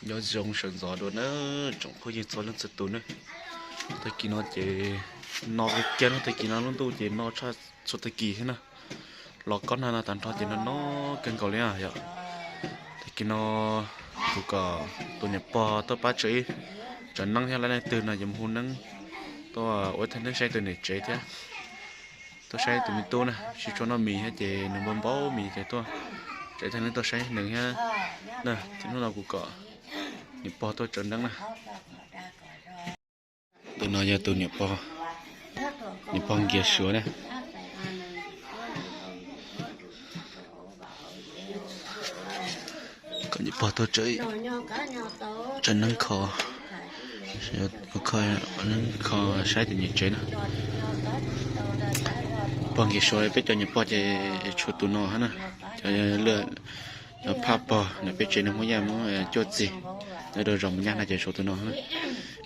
Nyob zoo sawv ntxov dua na tsoom phooj ywg txhua leej txhua tus na. Tag kis no ces no kiag na, tag kis no lub ntuj ces no tshaj txhua tag kis thiab na. Los kob nag no tag nrho ces no no kawg nkaus li yom. Tag kis no kuv kom tus niam pog tuaj pab tsev, tsev neeb thiab, lawv leej twg no yuav mus hu neeb tuaj ua ib thaj neeb saib tus niam tsev thiab, tuaj saib tus me tub na, sib tshuav noj mis thiab ces nws npau npau mis ces tuaj, tsev thaj neeb tuaj saib nws thiab na. Ces hnub no kuv kom niam pog tuaj tsev neeb na. Tus no yog tus niam pog, niam pog Nkias Suav na. Kom niam pog tuaj tsev neeb kho, kho neeb kho saib tus niam tsev na. Pog Nkias Suav peb cov niam pog ces tshuav tus no hab na. Cov, cov phaj pog na, peb tsev neeg Hmoob Yaj muab cuaj txig nyob rau zos Mus Nyab na ces tshuav tus no.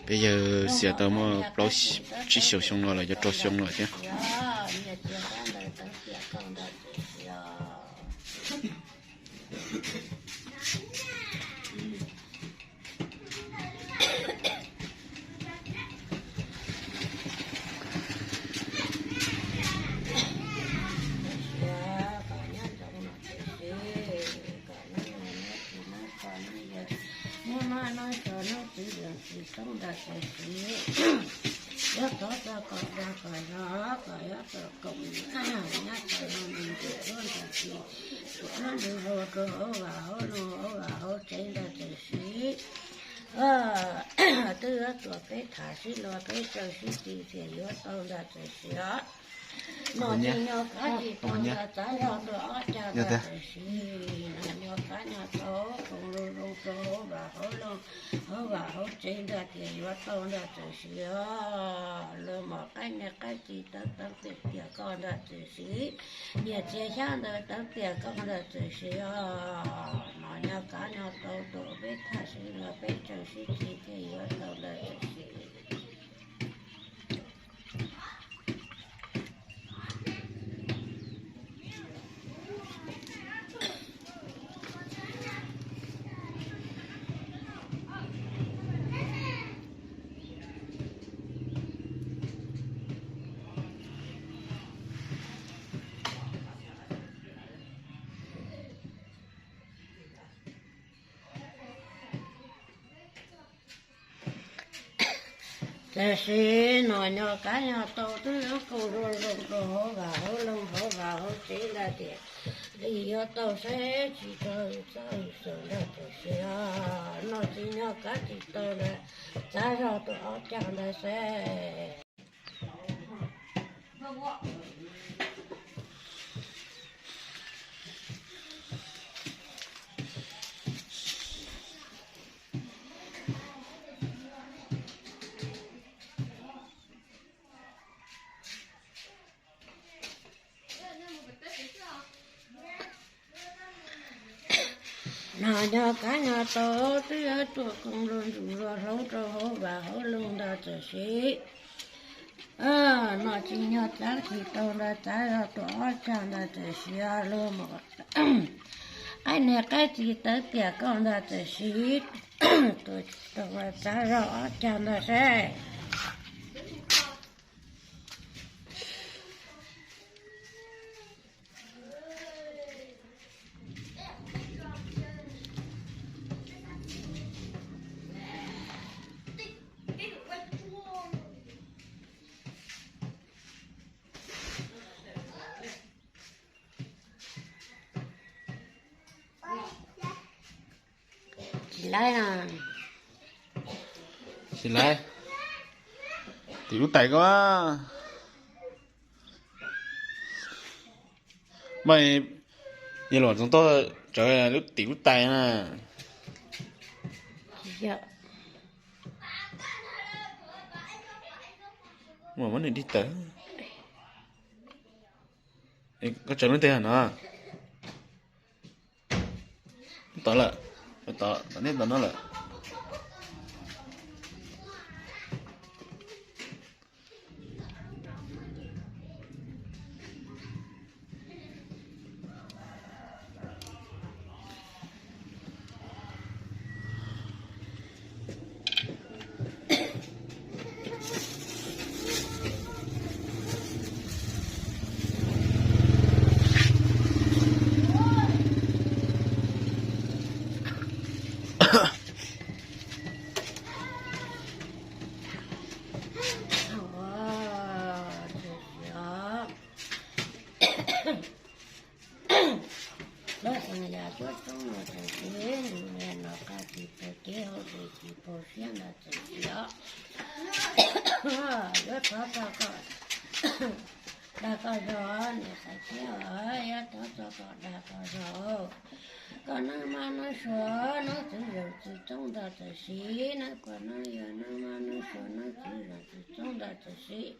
Peb yawg xiam tau muaj plaub tsib xyoos xyoo no lawm, yuav rau xyoo lawm thiab. Muaj noj noj tso noj txwv leej txiv txoob nrog txiv, yuav tov txog kom dag kom zog, kom yuav tau koom nyab tau no nws ntim tuaj nrog txiv, tuaj nrog hu rau hauv vaj hauv loog hauv vaj hauv tsev nrog txiv sib. Twb yuav tuaj peb tham sib luag peb tsaws sib txis ces yuav tau nrog txiv sib os. Nom tsis nyob qab tsis tau nrog txav zog tuaj ob cag nrog txiv sib, nom nyob qab nyob tau koom lug zoo rau hauv vaj hauv loog hauv vaj hauv tsev nrog tias yuav tau nrog txiv sib os. Luag mom qaib niag qaib txiv tawv tawv tiag tiag koj nrog txiv sib, niam txiag xyab ntawv tawv tiag koj nrog txiv sib os. Nom nyob qab nyob tau tuaj peb tham sib luag peb tsaws sib txis ces yuav tau nrog txiv sib. Tab sis nom nyob qab nyob tau twb yuav koom zoo zoo rau hauv vaj hauv loog hauv vaj hauv tsev ntag tias li yuav tau saib tsis tau txawj xav nrog txiv sib os. Nom tsis nyob qab tsis tau ntag, txav zog tuaj ob cag ntag saib. Nom nyob qab nyob tau twb yuav tuaj koom luag ntsum luag hloov rau hauv vaj hauv loog ntag txiv sib. Nom tsis nyob qab tsis tau ntag, txav zog tuaj ob cag ntag txiv sib os. Luag mom qaib niag qaib txiv tawv tiag koj ntag txiv sib, tuaj tsis tau ntag, txav zog ob cag ntag saib. Tsis laib na. Tsis laib. Tim lub tais ko. Mas yog los txog tod tsawv lub tim lub tais na. Yog. Muab nws dig tawm. Koj tsawv lub tais no. Tod lawm, tod, tod nej tod no lawm. thov tso kom dag kom zog, niam Xaiv Thiab, yog thov tso kom dag kom zog. Koj neej maj neej suav, neej txwv zeem txwv txoob ntawm txawm sim, neej pog neej yawg neej maj neej suav, neej txwv zeem txwv txoob ntawm txawm sim.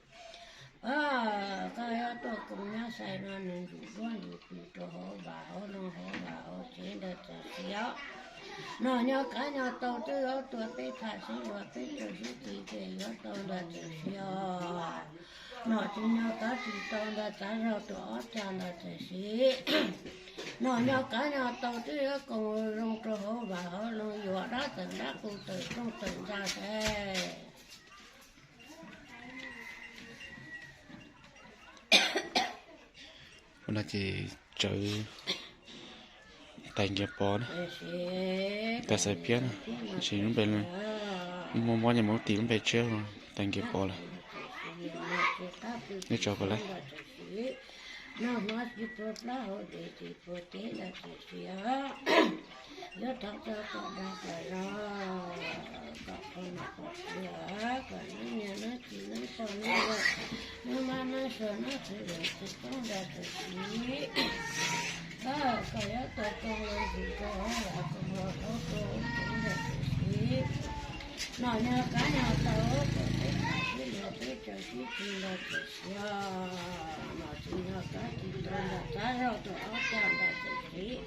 Koj yuav tuaj koom nyab Xaiv no nws ntsuj duab ntsuj plig rau hauv vaj hauv loog hauv vaj hauv tsev ntawd txawm sim os. Nom nyob kav nyob tau twb yuav tuaj peb tham sib luag peb txawj sib txig ces yuav tau ntawd txawm sim os. Nom tsis nyob kav tsis tau ntawd txav zog tuaj ob cag ntawd txawm sim. Nom nyob kav nyob tau twb yuav koom zoo rau hauv vaj hauv loog yuav dab txawm dab qus tawm rooj tawm ntsa thiab. Ua no ces tsawv tais nkias pov na, tais Xaiv Phiab na, tab sis lub npe, muaj mob nyias mus lub tim lub npe tshiab, tais nkias pov lawm. Neb tso pov lawm. Noj hmov tsis puag plab hauv des tsis puag teb ntawd txawm sim os. Yuav thov tso kom dag kom zog, kom qhov nom qhov tswv, kom neeb nyias neeb txiv neeb pog neeb yawg, neeb mab neeb suav neeb txwv zeem txwv txoob ntawd txawm sim. Koj yuav tau koom luag ntxim rau hauv vaj koom luag hauv rau hauv tsev ntawd txawm sim. Nom nyob kav nyob tau kom peb tham sib luag peb txawj sib txig ntawd txawm sim os. Nom tsis nyob kav tsis tau ntawd txav zog tuaj ob cag ntawd txawm sim.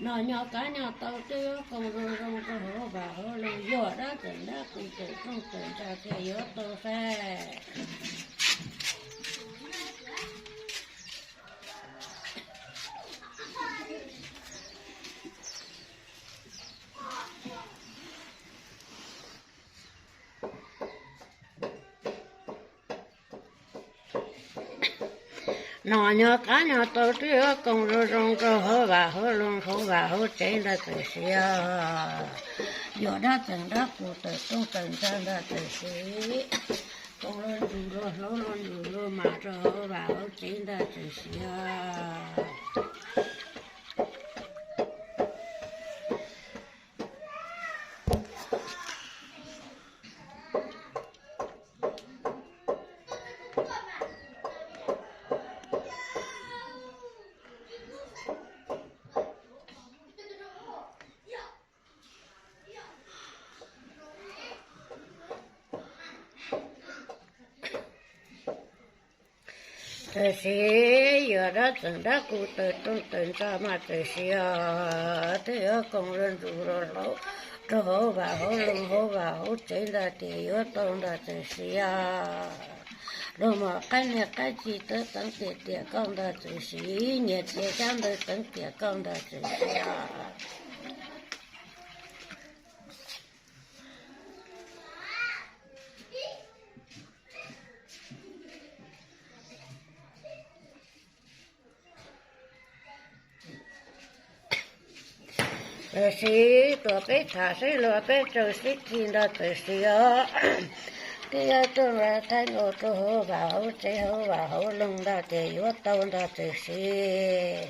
Nom nyob kav nyob tau twb yuav koom zoo zoo rau hauv vaj hauv loog yuav dab txawm dab qus tawm rooj tawm ntsa thiaj yuav tau fab. Nom nyob kav nyob tau twb yuav koom zoo zoo rau hauv vaj hauv loog hauv vaj hauv tsev ntawd txawm sim os. Yuav dab txawm dab qus tawm rooj tawm ntsa ntawd txawm sim. Koom luag ntxim luag hloov luag ntxim luag mam rau hauv vaj hauv tsev ntawd txawm sim os. Txawm sim, yuav dab txawm dab qus tawm rooj tawm ntsa mas txawm sim os. Twb yuav koom luag ntxim luag hloov rau hauv vaj hauv loog hauv vaj hauv tsev ntawd ces yuav tau ntawd txawm sim os. Luag mom qaib niag qaib txiv tawv teev tiam tiam koj ntawd txawm sim, nyias txiav xyab ntawv teev tiam koj ntawd txawm sim os. Txawm sim, tuaj peb tham sib luag peb txawj sib txig ntawd txawm sim os. Twb yuav tuaj thaij nkaus rau hauv vaj hauv tsev hauv vaj hauv loog ntawd ces yuav tau ntawd txawm sim.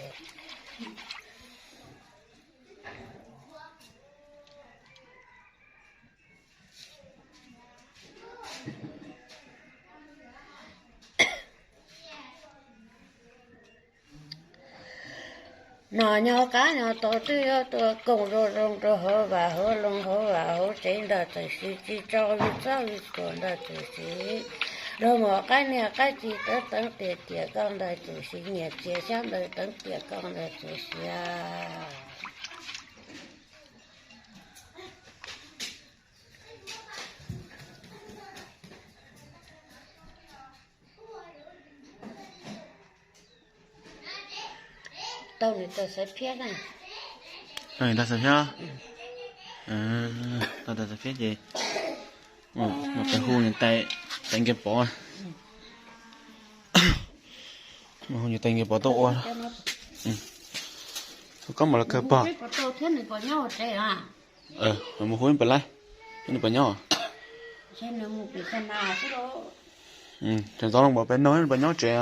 Nom nyob qab nyob tau twb yuav tuaj koom zoo zoo rau hauv vaj hauv loog hauv vaj hauv tsev ntawd txawm sim, tsis tso vij txob vij txhuam ntawd txawm sim. Luag mom qaib niag qaib txiv tawv teev tiam tiam koj ntawd txawm sim, nyias txiav xyab ntawv teev tiam koj ntawd txawm sim. Tau nws tau xaiv phiab na. Tau nws tau xaiv phiab. Tau tau xaiv phiab ces mus pem hu nws tais nkias pov. Mus hu nws tais nkias pov tuaj ua. Hu koj mus los kawg pog. Mus hu nws pem lawm, nws puas nyob? Tseem ntxov los pem no nws puas nyob tsev?